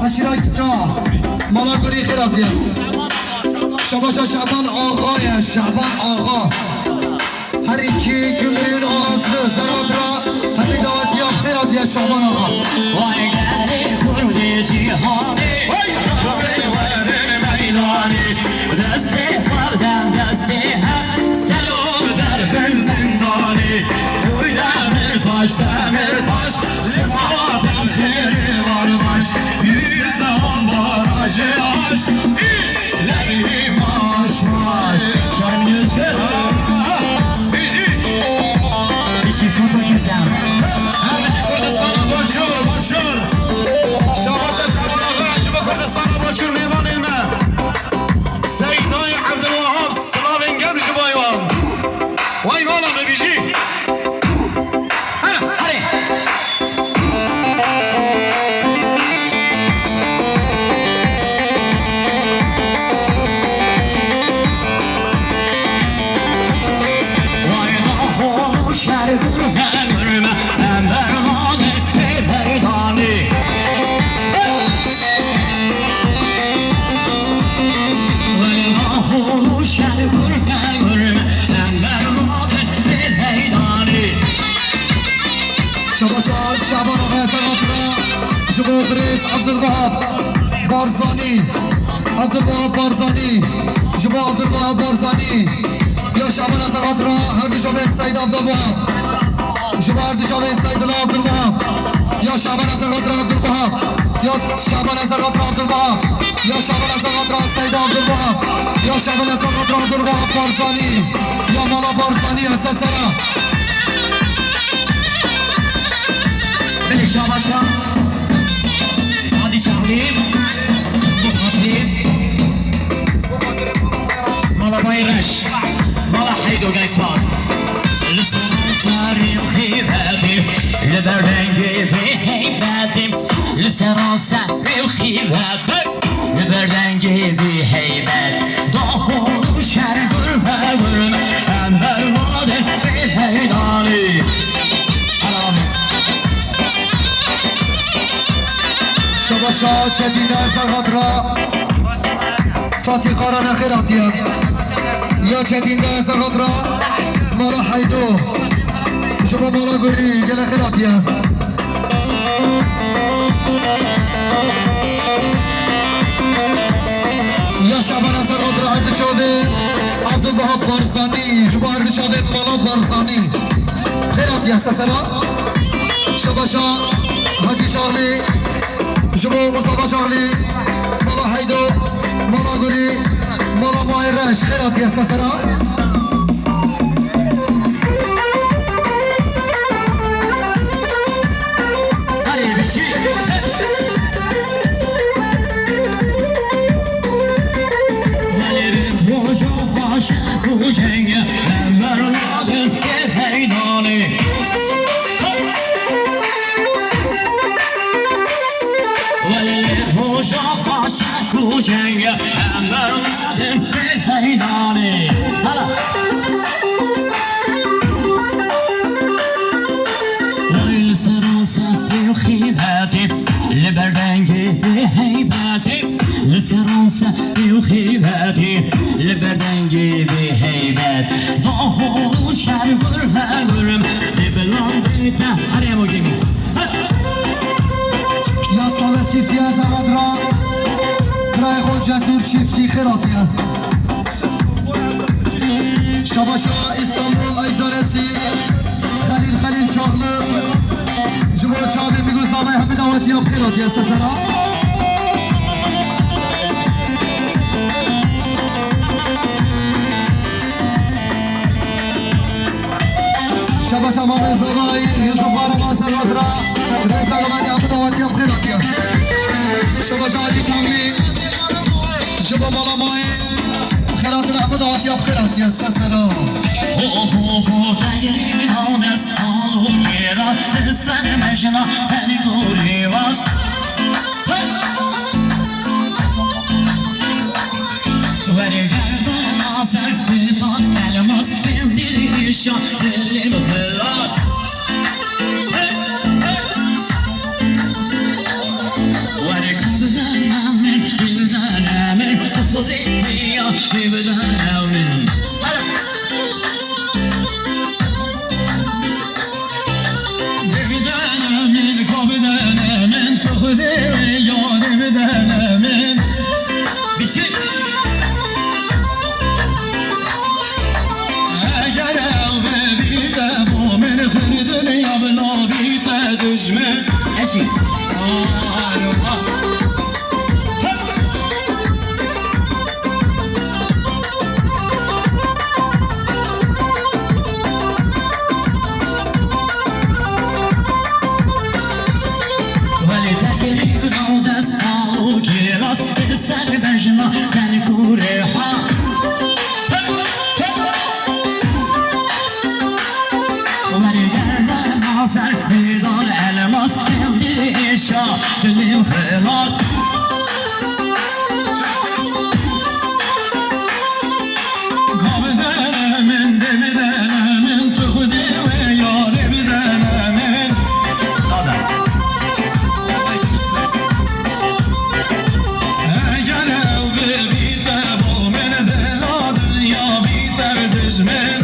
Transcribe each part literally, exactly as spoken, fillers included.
Aşîra Kiça, Mala Gurî xêr hatiye. Şabaşa Şaban Axa ye, Şaban Axa. Her iki gümrüğün ağası, Zeratra, hemî dawetiya xêr hatiye Şaban Axa. Vay geldi kurdê cîhanê, rê werin meydanê, destê xwe bidem destê hev, selo bi derxin zindanê, boy demir taş, demir taş, li Sewatê xêrê var baş, yüzde on barajı aş, ileri marş marş. Şahin Özgür. Bijî. Bijî Foto Gizem. Her bijî Kurdistana başûr, başûr. Şabaşa Şaban Axa, ji bo Kurdistana başûr mêvanê me. Seydayê Evdilwehab, silavên germ ji bo wan. Way mala me bijî. Hana, hare. Way nahol û şer gurme gurme, em bermadin pê meydanê. Way nahol û şer gurme gurme, em bermadin pê meydanê. Şabaşa Şaban Axa, Zeratra, ji bo birêz Abdulwahab Barzanî. Abdulwahab Barzanî, ji bo Abdulwahab Barzanî. Ya Şaban Zeratra, her du çavên Seyd Abdulwahab. Ji bo her du çavên Seydullah Abdulwahab. Ya Şaban Zeratra Abdulwahab. Ya Şaban Zeratra Abdulwahab. Ya Şaban Zeratra Seyd Abdulwahab. Ya Şaban Zeratra Abdulwahab Barzanî. Ya mala Barzanî, S S R A. Belê şabaşa. Hadi çaxlî. Bu xatirî. Mala Bayraş. Mala Heydo, gelek spas. Li seranserê û xîvetê, li ber dengê vê heybetê, li seranserê û xîvetê. Li ber dengê vî heybet, dahol û şer gurme gurme, em bermadin vê meydanê. Şabaşa Çetîn de Zeratra, Fatî Qarane xêr hatiye. Ya Çetîn de Zeratra, Mala Heydo. Ji bo Mala Gurî gelek xêr hatiye. Ya Şaban Hasan Odra, her du çavê Abdulwahab Barzanî, ji bo her du çavê Mala Barzanî. Xêr hatiye, S S R A. Şabaşa Hacî Çaxlî, ji bo Mustafa Çaxlî, Mala Heydo, Mala Gurî, Mala Mahir Reş. Xêr hatiye, S S R A. Roja paşa ku cenge em bermadin pê heydanê. Hala. Li seran serê û xîvetê, li ber dengê vê heybetê. Li seran serê û xîvetê, li ber dengê vê heybet. Dahol û şer gurme gurm, dê bilan bête. Hadi Emo Gaming. Ya Sales Çiftçi, ez Emadra. Birayê xwe Cesûr Çiftçî xêr hatiye. Şabaşa Îstanbul Eczanesî, Xelîl Xelîl Çağlı. Ji bo çavê Mîgo Zavay hemî dawetiya bi xêr hatiye, S S R A. Şabaşa Mamê Zavay, Yusuf Kahraman Serhat ra, Reza Gamani, hemî dawetiya bi xêr hatiye. Şabaşa Hacî Çamlî, ji bo mala mayê, xêr hatin, hemî dawetiya bi xêr hatiye, S S R A. Ho, ho, ho, teyrin anes, alo kêra, li ser mejna, her gorî vas. Were gerdana ser, bir pat elmas, bir dil işa, dilim xelas. Eger ew bibîte bo min, xir dinya bila bîte dijmin. Eşî. Ay, ay. Welê te kirî nav dest û gilas, li ser bejna tenk û rêha. Werê germe nazer bêdar elmas, ew êşa dilê xilas. Ka bidene min, de bidene min, tu xwedê wê yarê bidene min. Eger ew bibîte bo min, bila dinya bîte dijmin.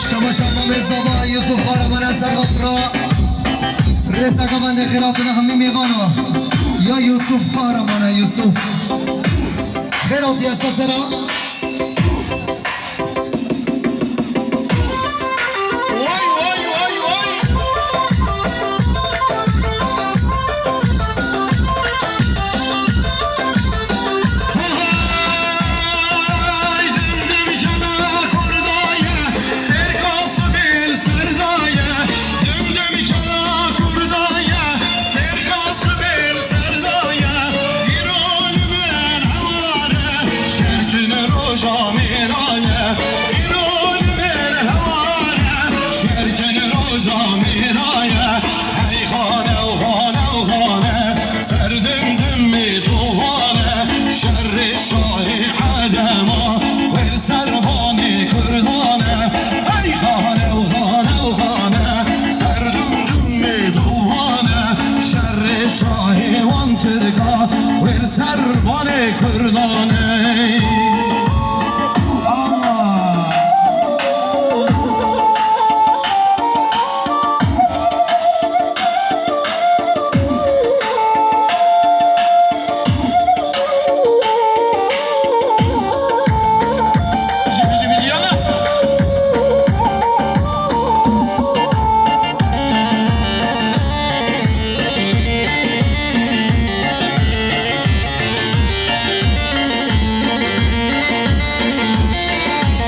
Şabaş Amalê Zava, Yusuf Kahraman, Serhat Ra. Rêseka bendê xêlatine hemî mêvana. Ya Yusuf Kahraman e, Yusuf. Xêlatiye sesera. Way, way, way, way. Hay, dim, dim, cana kurdaye, serka sibêl serdaye, dim, dim, cana kurdaye, serka sibêl serdaye, îro li min heware, şerkin roja mêraye, îro li min heware, şerkin roja mêraye. Hey xane û xane û xane, ser dim dim mêdûvane, şerê şahê Ecema, wêr ser banê Kurdan e. Hey xane û xane û xane, ser dim dim mêdûvane, şerê şahê wan Tirka, wêr ser banê Kurdan e. Allah!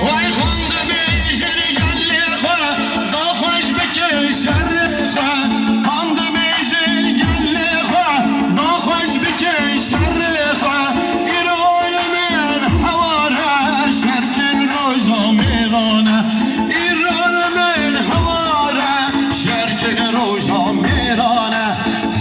Vay xan dibêjin gelê xwe, da xweş bikin şerê xwe. Xan dibêjin gelê xwe, da xweş bikin şerê xwe. Îro li min heware, şerkin roja mêrane. Îro li min heware, şerkin roja mêrane.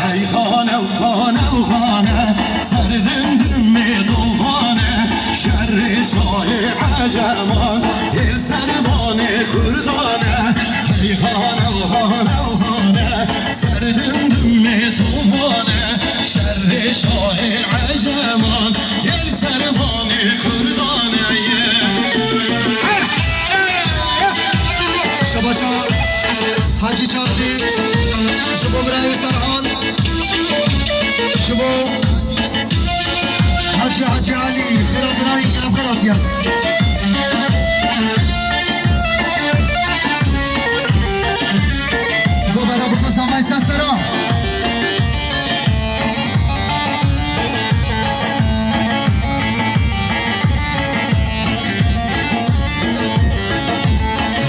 Hey xane û xane û xane, ser dim dim mêdûvane, şerê şahê Eceman, yê ser banê Kurdan e. Hey xane û xane û xane, ser dim dim mêdûvane, şerê şahê Eceman, yê ser banê Kurdan e. Şabaşa Hacî Çaxlî, ji bo birayê Serhan, ji bo Hacî, Hacî Elî, xêratina wî gelek xêratiye. Go bera bixwe zavayê ser sera.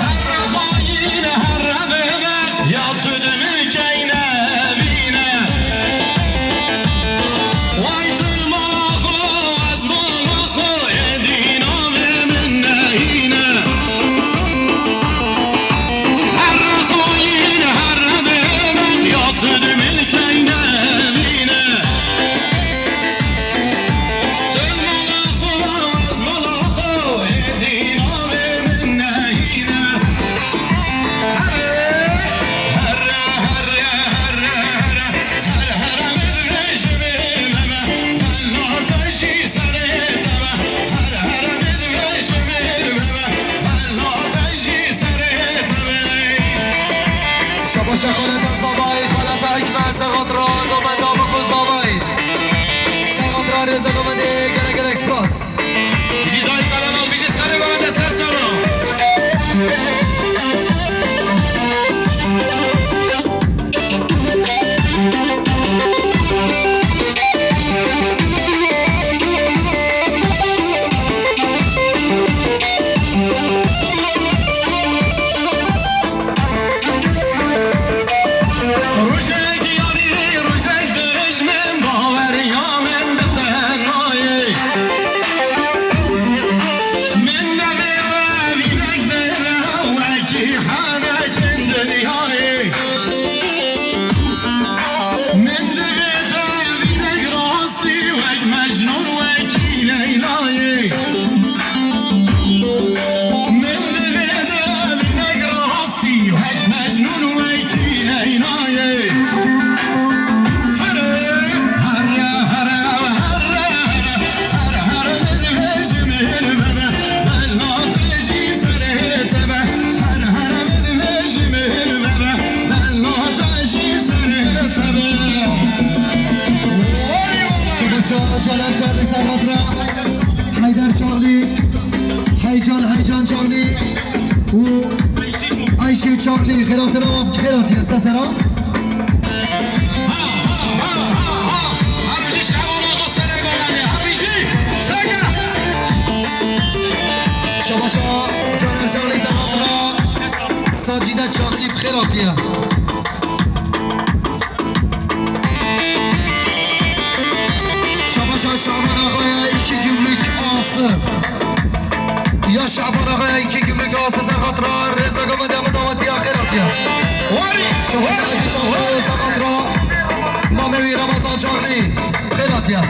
Herre xayîn, herre bêbext, ya tu di min keyne vîne. Way tu li mala xwe, ez mala xwe, êdî navê Xaleta Zavayî, xaleta Hikmet, Serhat Ra, Govenda Biko Zavayî. Serhat Ra, rêza Govendê, gelek gelek spas. Jî dayî Kalana, bijî serê Govende ser çava. Rojek yarî, rojek dijmin, baweriya min bi te nayê. Min devê revînek dere wekî henekin dinyayê. Min divê te vînek rastî wek Mecnûn wekî Leylayê. Min divê te vînek rastî wek Mecnûn wekî Leylayê. Here, here, here, here, here, here, here, min divê ji min bebe, bela te jî serê te be. Her, her, min divê ji min bebe, bela te jî serê te be. Şabaşa Caner Çarlî Serhat Ra, Heyder Çarlî, Heycan, Heycan Çarlî û Ayşe Çarlî, xêratina wan, xêratiye sesera. Şabaşa Caner Çarlî Serhat Ra, Sacîde Çarlî bi xêratiye. Şabaşa Şaban Axaya, iki Gümrük Ası. Ya Şaban Axaya, iki Gümrük Ası, Serhat Ra, rêza Govenda bi dawetiya xêratiya. Warî, Şabaşa warî. Hacî Çavdar, Serhat Ra, Mamewî Ramazan Çarlî, xêratiya.